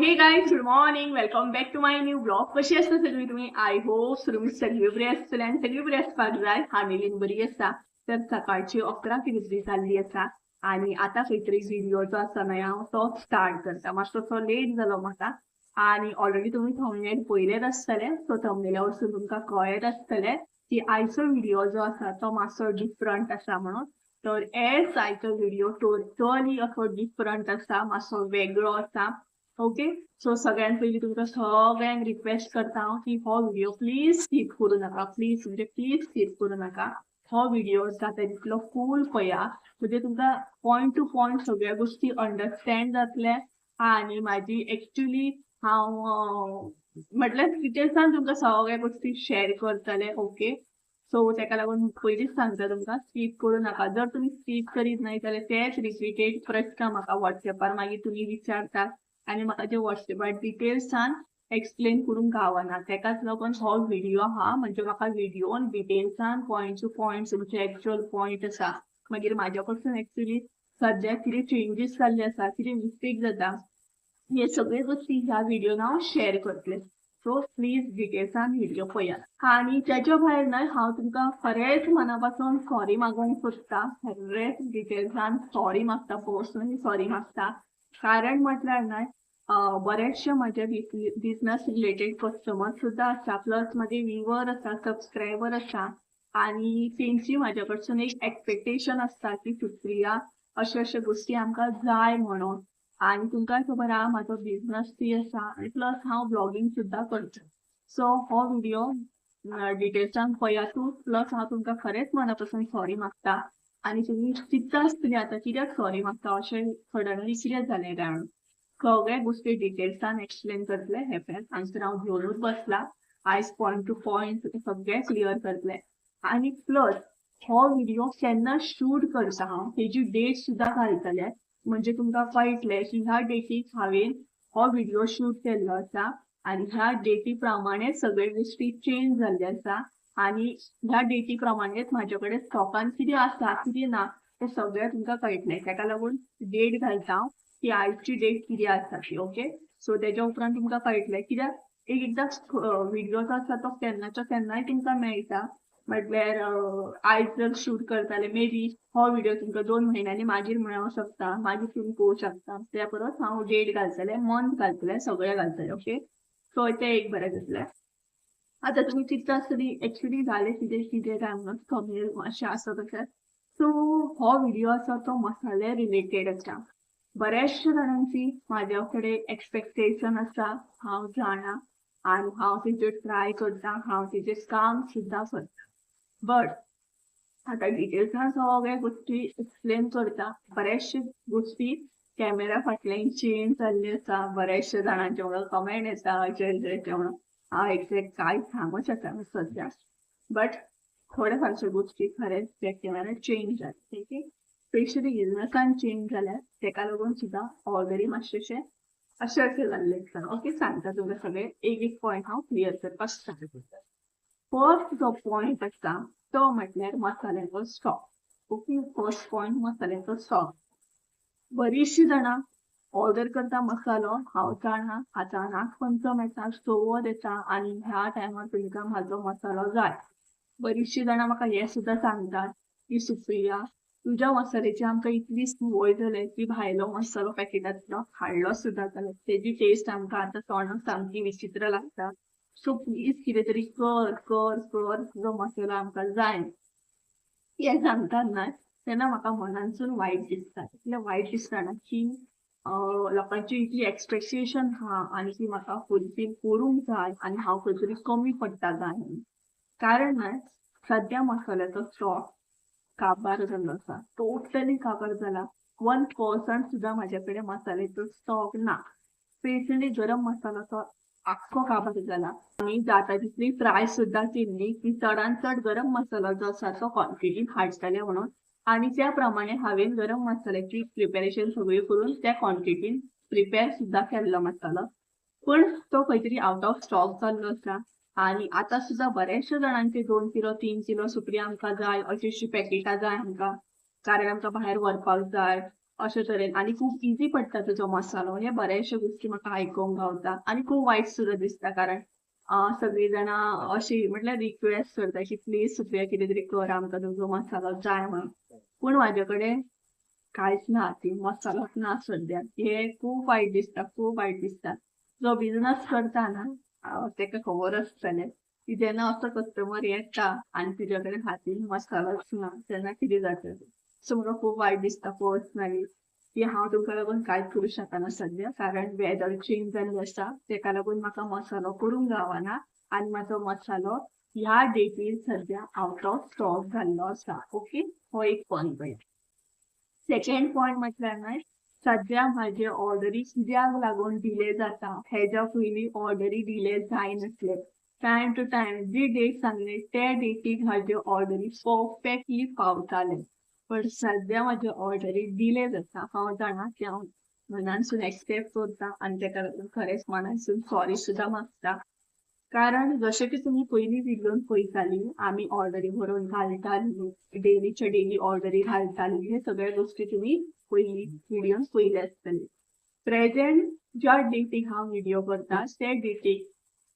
Hey guys, good morning, welcome back to my new blog. कशी आसता सगळी तुम्ही? I hope तुम्ही सगळी बरी आसतले आनी सगळी बरी आसपाक जाय. हांव बीन बरी आसा. तर सकाळची 11 कितें जाल्ली आसा आनी आतां खंय तरी व्हिडिओ जो आसा न्हय हांव तो स्टार्ट करता. मातसो सो लेट जालो म्हाका आनी ऑलरेडी तुमी थंबनेल पळयलेच आसतले. सो थंबनेला वरसून तुमकां कळ्ळेंच आसतलें की आयचो व्हिडिओ जो आसा तो मातसो डिफरंट आसा म्हणून. तर एस आयचो व्हिडिओ टोटली असो डिफरंट आसा, मातसो वेगळो आसा. ओके, सो सगळ्यात पयलीं तुमकां सगळ्यांक रिक्वेस्ट करता हांव की हो व्हिडिओ प्लीज स्कीप करूं नाका. प्लीज म्हणजे प्लीज स्कीप करूं नाका. हो व्हिडिओ जाता तितलो फूल पळया, म्हणजे तुमकां पॉयंट टू पॉयंट सगळ्या गोष्टी अंडरस्टँड जातले. आनी म्हाजी एक्चुली हांव म्हटल्यार डिटेल्सान तुमकां सगळ्या गोष्टी शेअर करतले. ओके, सो तेका लागून पयलींच सांगता तुमकां स्कीप करूं नाका. जर तुमी स्कीप करीत न्हय जाल्यार तेच रिपीटेड प्रश्न म्हाका वॉट्सएपार मागीर तुमी विचारतात आनी म्हाका ते वॉट्सएपार डिटेल्सान एक्सप्लेन करूंक गावना. तेकाच लागून हो व्हिडिओ आहा, म्हणजे म्हाका व्हिडिओन डिटेल्सान पॉयंट टू पॉयंट तुमचे एक्चुअल पॉयंट आसा, मागीर म्हाज्या कडसून एक्चुअली सद्याक कितें चेंजीस जाल्ले आसा, कितें मिस्टेक जाता, हे सगळे गोष्टी ह्या व्हिडिओन हांव शेअर करतलें. सो प्लीज डिटेल्सान व्हिडिओ पळयात. आनी तेच्या भायर न्हय हांव तुमकां खरेंच मना पासून सॉरी मागूंक सोदता. खरेंच डिटेल्सान सॉरी मागता, पर्सनली सॉरी मागता. कारण म्हटल्यार न्हय बरेचशे म्हजे बिजनस रिलेटेड कस्टमर सुद्दां आसा, प्लस म्हजे व्यूवर आसा, सबस्क्रायबर आसा आनी तेंची म्हाज्या कडसून एक एक्सपेक्टेशन आसता की सुप्रिया अश्यो अश्यो गोष्टी आमकां जाय म्हणून. आनी तुमकां खबर आहा म्हाजो बिजनस बी आसा आनी प्लस हांव ब्लॉगींग सुद्दां करता. सो हो व्हिडिओ डिटेल्सान पळयातूच, प्लस हांव तुमकां खरेंच मना पासून सॉरी मागता. आनी तुमी चिंतता आसतली आतां कित्याक सॉरी मागता, अशें सडनली कितें जालें काय म्हणून. सगळ्या गोष्टी डिटेल्सान एक्सप्लेन करतले. हे पळयात हांगसर हांव घेवनूच बसला, आयज पॉयंट टू पॉयंट सगळें क्लियर करतले. आनी प्लस हो व्हिडिओ केन्ना शूट करता हांव तेजी डेट सुद्दां घालतले, म्हणजे तुमकां कळटलें की ह्या डेटीक हांवें हो व्हिडिओ शूट केल्लो आसा आनी ह्या डेटी प्रमाणे सगळे गोष्टी चेंज जाल्ले आसा आनी ह्या डेटी प्रमाणेच म्हाजे कडेन स्टॉकान कितें आसा कितें ना तें सगळें तुमकां कळटलें. तेका लागून डेट घालता हांव की आयची डेट कितें आसा ती. ओके, सो तेज्या उपरांत तुमकां कळटलें कित्याक एक एकदां व्हिडिओ जो आसा तो केन्नाच्या केन्नाय तुमकां मेळटा. म्हटल्यार आयज जर शूट करताले मे बी हो व्हिडिओ तुमकां 2 म्हयन्यांनी मागीर मेळोंक शकता, मागीर तुमी पळोवंक शकता. त्या परस हांव डेट घालतलें, मंथ घालतलें, सगळें घालतलें. ओके, सो तें एक बरें जातलें. आतां तुमी चिंतता आसतली एक्चुली जालें कितें कितें काय म्हणून थंबनेल मातशें आसा तशें. सो हो व्हिडिओ आसा तो मसाले रिलेटेड आसा. बऱ्याचशा जाणांची म्हाज्या कडेन एक्सपेक्टेशन आसा, हांव जाणा आनी हांव तेजेर ट्राय करता, हांव तेजेर काम सुद्दां करता. बट आतां डिटेल्सान सगळ्या गोष्टी एक्सप्लेन करता. बऱ्याचशे गोष्टी कॅमेरा फाटल्यान चेंज जाल्ले आसा. बऱ्याचशे जाणांचे म्हाका कमेंट येता अशें अशें म्हणून. हांव एक्झॅक्ट कांय सांगूंक शकना सद्या, बट थोड्या फारश्यो गोष्टी खरेंच बॅक कॅमेरा चेंज जाल्या. ठीक आहे, स्पेशली बिजनसान चेंज जाल्या तेका लागून सुद्दां ऑलरेडी मातशें अशें अशें जाल्लें आसा. ओके, सांगता तुमकां सगळें एक एक पॉयंट हांव क्लियर करपाक स्टार्ट करता. फर्स्ट जो पॉयंट आसा तो म्हटल्यार मसाल्याचो स्टॉक. ओके, फर्स्ट पॉयंट मसाल्याचो स्टॉक. बरीचशीं जाणां ऑर्डर करता मसालो, हांव जाणा आतां नागपंचम येता, चवथ येता आनी ह्या टायमार तुमकां म्हाजो मसालो जाय. बरीचशीं जाणां म्हाका हें सुद्दां सांगतात की सुप्रिया तुज्या मसाल्याची आमकां इतली संवय जाल्या की भायलो मसालो पॅकेटांतलो हाडलो सुद्दां जाल्यार तेजी टेस्ट आमकां आतां तोंडाक सामकी विचित्र लागता. सो प्लीज कितें तरी कर कर कर, तुजो मसालो आमकां जाय. हें सांगतात न्हय तेन्ना म्हाका मनानसून वायट दिसता. इतलें वायट दिसता ना की लोकांची इतली एक्सपेक्टेशन आहा आनी ती म्हाका फुलफील करूंक जाय आनी हांव खंय तरी कमी पडटा काय म्हणून. कारण न्हय सद्या मसाल्याचो स्टॉक काबार जाल्लो आसा, टोटली काबार जाला. 1% सुद्दां म्हाज्या कडेन मसाल्याचो स्टॉक ना. स्पेशली गरम मसाल्याचो आख्खो काबार जाला. आमी जाता तितली ट्राय सुद्दां केल्ली की चडान चड गरम मसालो जो आसा तो क्वॉन्टिटीन हाडटले म्हणून, आनी त्या प्रमाणे हांवें गरम मसाल्याची प्रिपेरेशन सगळी करून त्या क्वॉन्टिटीन प्रिपेर सुद्दां केल्लो मसालो, पूण तो खंय तरी आवट ऑफ स्टॉक जाल्लो आसा. आनी आतां सुद्दां बऱ्याचशा जाणांचे 2 किलो 3 किलो सुप्रिया आमकां जाय, अशी अशी पॅकेटां जाय आमकां, कारण आमकां भायर व्हरपाक जाय, अशे तरेन आनी खूब इजी पडटा तुजो मसालो. हे बरेचशे गोष्टी म्हाका आयकूंक गावता आनी खूब वायट सुद्दां दिसता, कारण सगळीं जाणां अशी म्हटल्यार रिक्वेस्ट करता की प्लीज सुप्रिया कितें तरी कर, आमकां तुजो मसालो जाय म्हणून. पूण म्हाजे कडेन कांयच ना, ती मसालोच ना सद्या. हे खूब वायट दिसता, खूब वायट दिसता. जो बिजनस करता ना तेका खबर आसतलें की जेन्ना असो कस्टमर येता आनी तुज्या कडेन हातीन मसालोच ना तेन्ना कितें जाता. सो म्हाका खूब वायट दिसता पर्सनली की हांव तुमकां लागून कांयच करूं शकना सद्या, कारण वेदर चेंज जाल्लें आसा, तेका लागून म्हाका मसालो करूंक गावना आनी म्हाजो मसालो ह्या डेटीर सद्या आवट ऑफ स्टॉक जाल्लो आसा. ओके, हो एक पॉयंट. सेकंड पॉयंट म्हटल्यार न्हय, सद्या म्हाजे ऑर्डरी कित्याक लागून डिले जाता. हेज्या पयलीं ऑर्डरी डिले जायनासले, टायम टू टायम जी डेट सांगली त्या डेटीक म्हाजे ऑर्डरी परफेक्टली पावताले. पण सद्या म्हाजे ऑर्डरी डिले जाता. हांव जाणा की हांव मनानसून एक्सेप्ट करता आनी तेका लागून खरेंच मनानसून सॉरी सुद्दां मागता, कारण जशें की तुमी पयलीं व्हिडियोन पळयताली आमी ऑर्डरी बरोवन घालताली, डेलीच्या डेली ऑर्डरी घालताली. हे सगळ्या गोष्टी तुमी पयलीं व्हिडियोन पळयले आसतले. प्रेजेंट ज्या डेटीक हांव व्हिडियो करता त्या डेटीक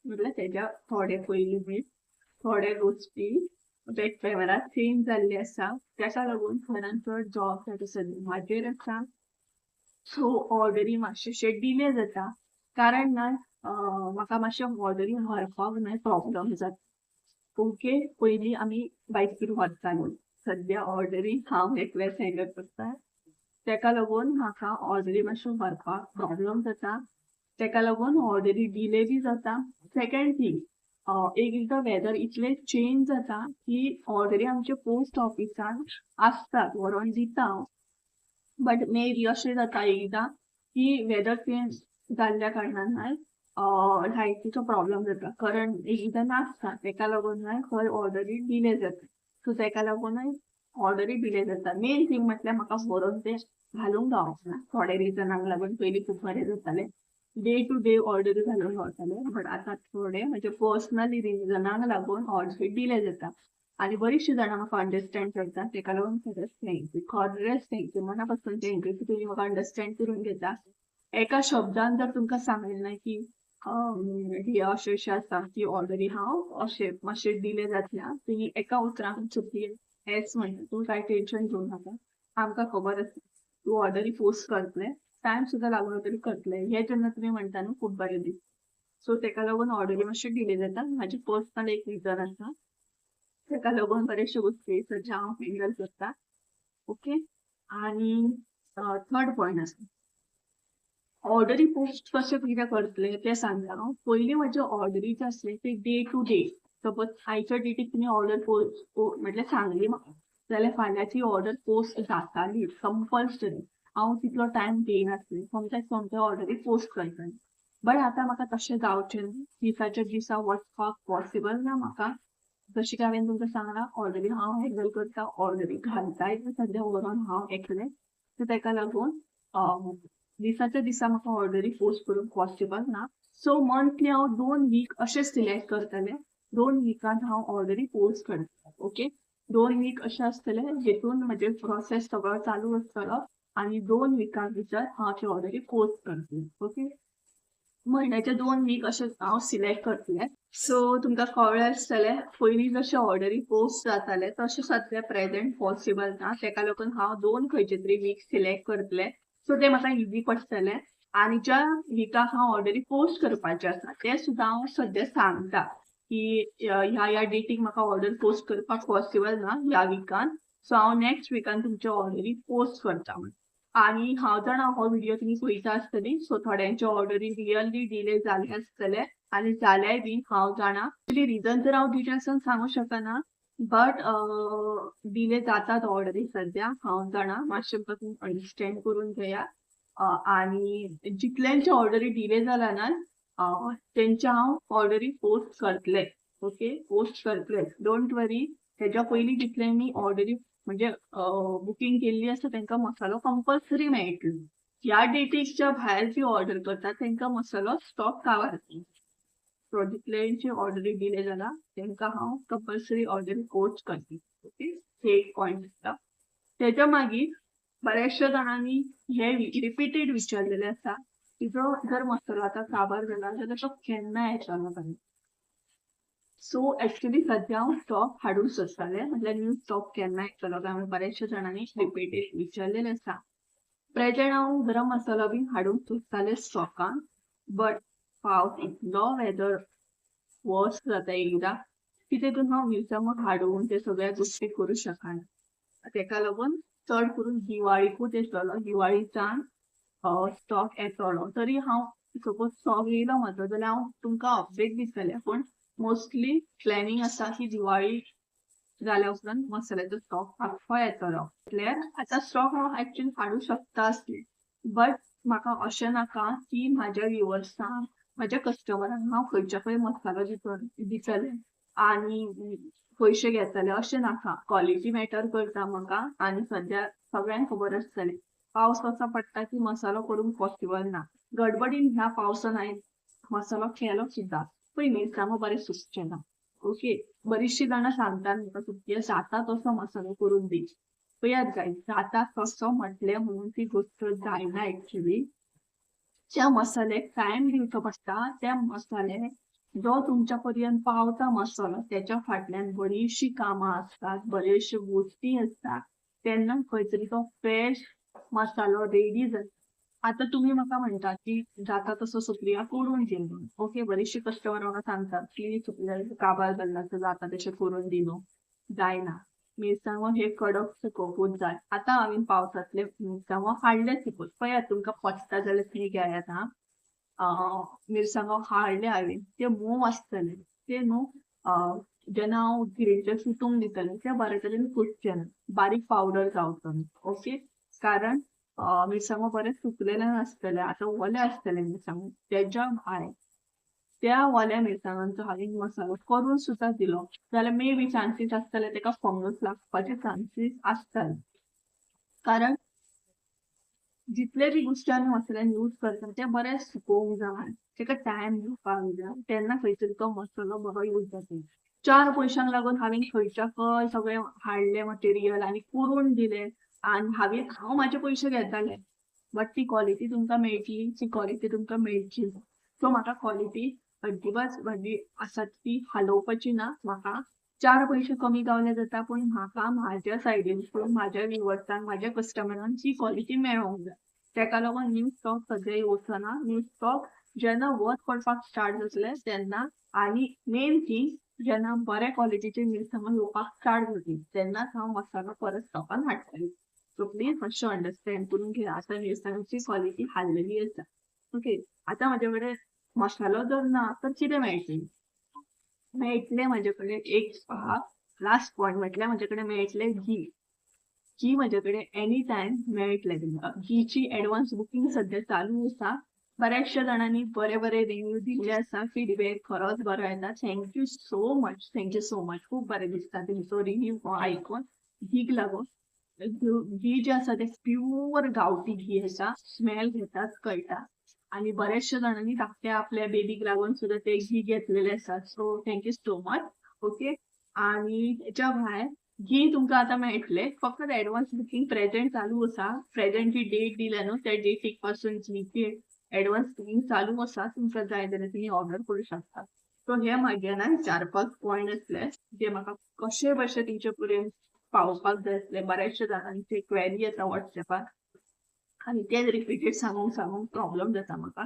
म्हटल्यार तेज्या थोडे पयलीं बी थोडे गोष्टी बॅक कॅमेरा चेंज जाल्ले आसा, तेका लागून चडान चड जबाबदारी सगळी म्हाजेर आसा. सो ऑर्डरी मातशेशे डिले जाता, कारण ना म्हाका मातशें ऑर्डरी व्हरपाक न्हय प्रॉब्लम जाता. ओके, पयलीं आमी बायकीर व्हरताली, सद्या ऑर्डरी हांव एकलेंच हँडल करता, तेका लागून म्हाका ऑर्डरी मातश्यो व्हरपाक प्रॉब्लम जाता, तेका लागून ऑर्डरी डिले बी जाता. सेकंड थींग, एक एकदां वेदर इतलें चेंज जाता की ऑर्डरी आमचे पोस्ट ऑफिसान आसतात, व्हरोन दिता हांव, बट मे बी अशें जाता एकदां की वेदर चेंज जाल्ल्या कारणान न्हय लायटीचो प्रॉब्लम जाता, करंट एकदां नासता, तेका लागून न्हय खंय ऑर्डरी डिले जाता. सो तेका लागूनय ऑर्डरी डिले जाता. मेन थींग म्हटल्यार म्हाका व्हरोन ते घालूंक गावना थोडे रिजनाक लागून. पयलीं खूब बरें जातालें, डे टू डे ऑर्डरी घालूंक गावताले, बट आतां थोडे म्हजे पर्सनली रिजनाक लागून ऑर्डरी डिले जाता आनी बरीचशीं जाणां म्हाका अंडरस्टँड करता, तेका लागून खरेंच thank you, खरेंच thank you, मना पासून thank you की तुमी म्हाका अंडरस्टँड करून घेता. एका शब्दान जर तुमकां सांगलें ना की हे अशें अशें आसा की ऑर्डरी हांव अशें मातशें डिले जातल्या, तुमी एका उतरान चुकी हेच म्हणटा, तूं कांय टेंशन घेवं नाका, आमकां खबर आसा तूं ऑर्डरी पोस्ट करतलें, टायम सुद्दां लागलो तरी करतलें. हें जेन्ना तुमी म्हणटा न्हू खूब बरें दिसता. सो तेका लागून ऑर्डरी मातश्यो डिले जाता. म्हाजी पर्सनल एक रिजन आसा, तेका लागून बरेचशे गोश्टी सद्या हांव हँडल करता. ओके, आनी थर्ड पॉयंट आसा ऑर्डरी पोस्ट कशें कितें करतलें तें सांगता हांव. पयलीं म्हाजे ऑर्डरी जे आसले ते डे टू डे, सपोज आयच्या डेटीक तुमी ऑर्डर पोस्ट म्हटल्यार सांगली म्हाका जाल्यार फाल्यांची ऑर्डर पोस्ट जाताली कंपल्सरी. हांव तितलो टायम घेयनासलें, सोमत्याक सोमते ऑर्डरी पोस्ट करतालें. बट आतां म्हाका तशें जावचें ना, दिसाच्या दिसा वचपाक पॉसिबल ना म्हाका. जशें की हांवें तुमकां सांगलां ऑर्डरी हांव हँडल करता, ऑर्डरी घालताय सद्या व्हरोन हांव एकलें. सो तेका लागून दिसाच्या दिसा म्हाका ऑर्डरी पोस्ट करूंक पॉसिबल ना. सो मंथली हांव 2 वीक अशें सिलेक्ट करतलें, 2 विकान हांव ऑर्डरी पोस्ट करतलें. ओके, 2 वीक अशें आसतलें जेतून म्हजें प्रोसेस सगळो चालू आसतलो आनी 2 विकां भितर हांव ती ऑर्डरी पोस्ट करतलें. ओके, म्हयन्याचे 2 वीक अशें हांव सिलेक्ट करतलें. सो तुमकां कळ्ळें आसतलें पयलीं जशें ऑर्डरी पोस्ट जाताले तशें सद्या प्रेजेंट पॉसिबल ना, तेका लागून हांव 2 खंयचे तरी वीक सिलेक्ट करतलें. सो ते म्हाका इजी पडटलें आनी ज्या विकाक हांव ऑर्डरी पोस्ट करपाचें आसा तें सुद्दां हांव सद्या सांगता की ह्या ह्या डेटीक म्हाका ऑर्डर पोस्ट करपाक पॉसिबल ना ह्या विकान, सो हांव नेक्स्ट विकान तुमचे ऑर्डरी पोस्ट करता म्हण. आनी हांव जाणा हो व्हिडियो तुमी पळयता आसतली, सो थोड्यांचे ऑर्डरी रियली डिले जाले आसतले आनी जाल्याय बी हांव जाणा. एक्चुअली रिजन तर हांव डिटेल्सान सांगू शकना, बट डिले जातात ऑर्डरी सद्या, हांव जाणा, मातशें तुमी अंडरस्टँड करून घेया. आनी जितल्यांचे ऑर्डरी डिले जाला ना तेंच्या हांव ऑर्डरी पोस्ट करतलें. ओके, पोस्ट करतलें, don't वरी. तेज्या पयलीं जितल्यांनी ऑर्डरी म्हणजे बुकींग केल्ली आसा तेंकां मसालो कंपल्सरी मेळटलो. ह्या डेटीच्या भायर जी ऑर्डर करतात तेंकां मसालो स्टॉक काबार. सो जितल्यांची ऑर्डरी डिले जाला तेंकां हांव कंपल्सरी ऑर्डरी पोस्ट करतलें. ओके, हे एक पॉयंट आसा. तेच्या मागीर बऱ्याचशा जाणांनी हे रिपीटेड विचारलेले आसा की जो जर मसालो आतां काबार जाला जाल्यार तो केन्ना येतलो काय. सो एक्चुअली सद्या हांव स्टॉक हाडूंक सोदतालें, म्हटल्यार न्यू स्टॉक केन्ना येतलो काय म्हणून बऱ्याचशा जाणांनी रिपीटेड विचारलेलें आसा. प्रेजेंट हांव गरम मसालो बी हाडूंक सोदतालें स्टॉकान, बट पावस इतलो वेदर वर्स जाता एकदां की तेतून हांव मिरसांगो हाडून ते सगळ्या गोश्टी करूं शकना. तेका लागून चड करून दिवाळीकूच येतलो, दिवाळीच्यान स्टॉक येतलो. तरी हांव सपोज स्टॉक येयलो म्हाजो जाल्यार हांव तुमकां अपडेट दितलें, पूण मोस्टली प्लॅनिंग आसा की दिवाळी जाल्या उपरांत मसाल्याचो स्टॉक आख्खो येतलो. म्हटल्यार आतां स्टॉक हांव एक्चुअली हाडूंक शकता आसलें, बट म्हाका अशें नाका की म्हाज्या व्युवर्सांक म्हाज्या कस्टमरांक हांव खंयच्या खंय मसालो दितलें आनी पयशे घेतले अशें नाका. क्वॉलिटी मॅटर करता म्हाका आनी सद्या सगळ्यांक खबर आसतलें पावस कसो पडटा की मसालो करूंक पॉसिबल ना. गडबडीन ह्या पावसान हांवें मसालो केलो सुद्दां, पूण मिरसांगो बरें सुकचें ना. ओके, बरीचशीं जाणां सांगतात म्हाका सुकी जाता तसो मसालो करून दी. पळयात गायज, जाता तसो म्हटलें म्हणून ती गोश्ट जायना. एक्चुअली ज्या मसाल्याक टायम दिवचो पडटा त्या मसाल्याक जो तुमच्या पर्यंत पावता मसालो त्याच्या फाटल्यान बरीचशीं कामां आसतात, बऱ्योचश्यो गोश्टी आसतात, तेन्ना खंय तरी तो फ्रेश मसालो रेडी जाता. आतां तुमी म्हाका म्हणटा की जाता तसो सुप्रिया करून दी म्हणून. ओके, बरीचशीं कस्टमर म्हाका सांगतात की सुप्रिया काबार जाल्लो आसा जाता तशें करून दी न्हू. जायना, मिरसांगो हे कडक सुकोवपूच जाय. आतां हांवें पावसांतले मिरसांगो हाडले सपोज, पळयात तुमकां पचता जाल्यार तुमी घेयात. हा, मिरसांगो हाडले हांवें, ते मोव आसतले, ते न्हू जेन्ना हांव गिरेच्या सुतूंक दितलें ते बरे तरेन कुसचे ना, बारीक पावडर जावचो न्हू. ओके, कारण मिरसांगो बरें सुकलेले नासतले, आतां ओले आसतले मिरसांगो. तेज्या भायर त्या ओल्या मिरसांगांचो हांवें मसालो करून सुद्दां दिलो जाल्यार मे बी चान्सीस आसतले तेका फंगस लागपाचे चान्सीस आसतले. कारण जितले बी गोश्टी आमी मसाल्यान यूज करता ते बरें सुकोवंक जाय, तेका टायम दिवपाक जाय, तेन्ना खंय तरी तो मसालो बरो यूज जाता. 4 पयशांक लागून हांवें खंयच्या खंय सगळें हाडलें मटेरियल आनी करून दिलें आनी हांव म्हाजे पयशे घेतालें, बट ती क्वॉलिटी तुमकां मेळटली, ती क्वॉलिटी तुमकां मेळची ना. सो म्हाका क्वॉलिटी अजिबात म्हाजी आसा ती हालोवपाची ना. म्हाका 4 पयशे कमी गावले जाता, पूण म्हाका म्हाज्या सायडीनसून म्हाज्या व्युवर्सांक म्हाज्या कस्टमरांक ती क्वॉलिटी मेळोंक जाय. तेका लागून न्यू स्टॉक सद्या येवचो ना. न्यू स्टॉक जेन्ना वत पडपाक स्टार्ट जातलें तेन्ना, आनी मेन थिंग जेन्ना बऱ्या क्वॉलिटीचे मिरसांगो येवपाक स्टार्ट जातली तेन्नाच हांव मसालो परत स्टॉकान हाडटलें. सो प्लीज मातशें अंडरस्टँड करून घेया, आतां मिरसांगाची क्वॉलिटी हाडलेली आसा. ओके, आतां म्हाजे कडेन मसालो जर ना तर कितें मेळटलें? मेळटलें म्हाजे कडेन एक लास्ट पॉयंट म्हटल्यार म्हाजे कडेन मेळटलें घी. घी म्हाजे कडेन एनी टायम मेळटलें तुमकां. घीची एडवान्स बुकींग सद्या चालू आसा. बऱ्याचशा जाणांनी बरे बरे रिव्यू दिल्ले आसा, फिडबॅक खरोच बरो येता. Thank you so much, thank you so much. खूब बरें दिसता तुमचो रिव्यू आयकून. घीक लागून घी जें आसा तें प्युअर गांवठी घी आसा, स्मेल घेताच कळटा. आनी बऱ्याचशा जाणांनी धाकट्या आपल्या बेबीक लागून सुद्दां ते घी घेतलेले आसा. So thank you so much. Okay, आनी तेच्या भायर घी तुमकां आतां मेळटलें, फक्त एडवान्स बुकींग प्रेजेंट चालू आसा. प्रेजेंट जी डेट दिल्या न्हू त्या डेटीक पासून घीची एडवान्स बुकींग चालू आसा. तुमकां जाय जाल्यार तुमी ऑर्डर करूं शकता. सो हे म्हागे ना 4-5 पॉयंट आसले जे म्हाका कशे भशेन तुमचे पर्यंत पावोवपाक जाय आसले. बऱ्याचशा जाणांचे क्वेरी येता वॉट्सएपार आनी तेच रिपीटेड सांगूंक सांगूंक प्रॉब्लम जाता म्हाका.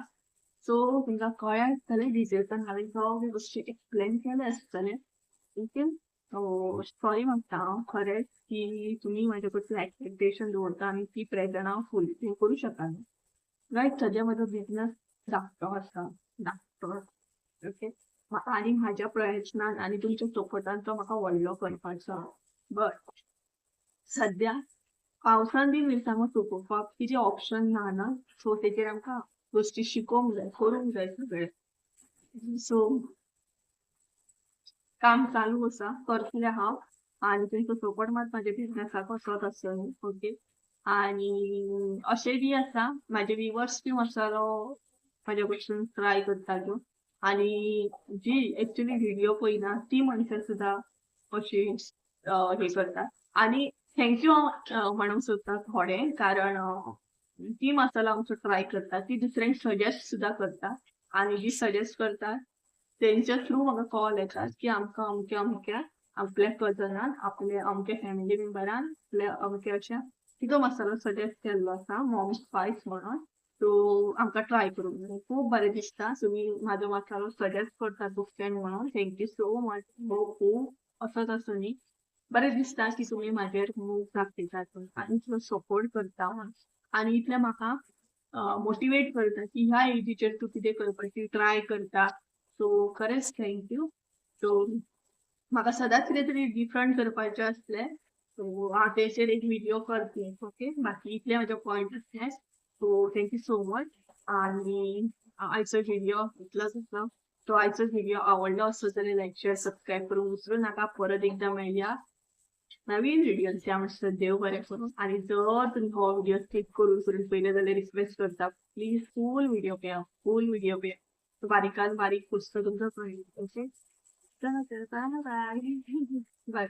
सो तुमकां कळ्ळें आसतलें, डिटेल्सान हांवें सगळे गोश्टी एक्सप्लेन केलें आसतलें. ओके, सो सॉरी मागता हांव खरेंच की तुमी म्हाजे कडसून एक्सपेक्टेशन दवरता आनी ती प्रेजेंट हांव फुलफील करूं शकना. रायट, सद्या म्हजो बिजनस धाकटो आसा, धाकटो. ओके, आनी म्हाज्या प्रयत्नान आनी तुमच्या सपोर्टान तो म्हाका व्हडलो करपाचो. बट सद्या पावसान बी मिरसांगो सुकोवपाक कितें ऑप्शन ना ना, सो तेजेर आमकां गोश्टी शिकोवंक जाय, करूंक जाय सगळें. सो काम चालू आसा, करतलें हांव आनी तुमचो सपोर्ट मात म्हाज्या बिजनसाक असोच आसतलो. ओके, आनी अशें बी आसा म्हाजे विवर्स बी मसालो म्हाज्या कडसून ट्राय करता त्यो, आनी जी एक्चुअली व्हिडिओ पळयना ती मनशां सुद्दां अशी हे करतात. आनी Thank you हांव म्हणूंक सोदता थोडें, कारण ती मसाला आमचो ट्राय करता, ती दुसऱ्यांक सजेस्ट सुद्दां करता आनी जी सजेस्ट करता तेंच्या थ्रू म्हाका कॉल येतात की आमकां अमक्या अमक्या आपल्या कजनान, आपल्या अमक्या फॅमिली मेंबरान आपल्या अमक्या अशा तिचो मसालो सजेस्ट केल्लो आसा मॉम स्पायस म्हणून, सो आमकां ट्राय करूंक जाय. खूब बरें दिसता तुमी म्हाजो मसालो सजेस्ट करता दुसऱ्यांक म्हणून. Thank you so much. हो खूब असोच आसूं न्ही, बरें दिसता की तुमी म्हाजेर मोग दाखयतात आनी इतलो सपोर्ट करता आनी इतलें म्हाका मोटिवेट करता की ह्या एजीचेर तूं कितें करपाची ट्राय करता. सो खरेंच thank you. सो म्हाका सदांच कितें तरी डिफरंट करपाचें आसलें, सो हांव तेचेर एक व्हिडियो करतलें. ओके, बाकी इतले म्हाजे पॉयंट आसले. So thank you so much. आनी आयचो व्हिडियो इतलोच आसलो. सो आयचो व्हिडियो आवडलो आसलो जाल्यार लायक शेअर सबस्क्रायब करूंक विसरूं नाका. परत एकदां मेळया नवीन व्हिडियो, त्या म्हणसर देव बरें करूं. आनी जर तुमी हो व्हिडियो स्किप करून करून पयले जाल्यार रिक्वेस्ट करता, प्लीज फूल व्हिडियो पळया, फूल व्हिडियो पळया, बारीकान बारीक पुस्तक तुमकां कळटलें. ओके, चला तर, बाय बाय बाय.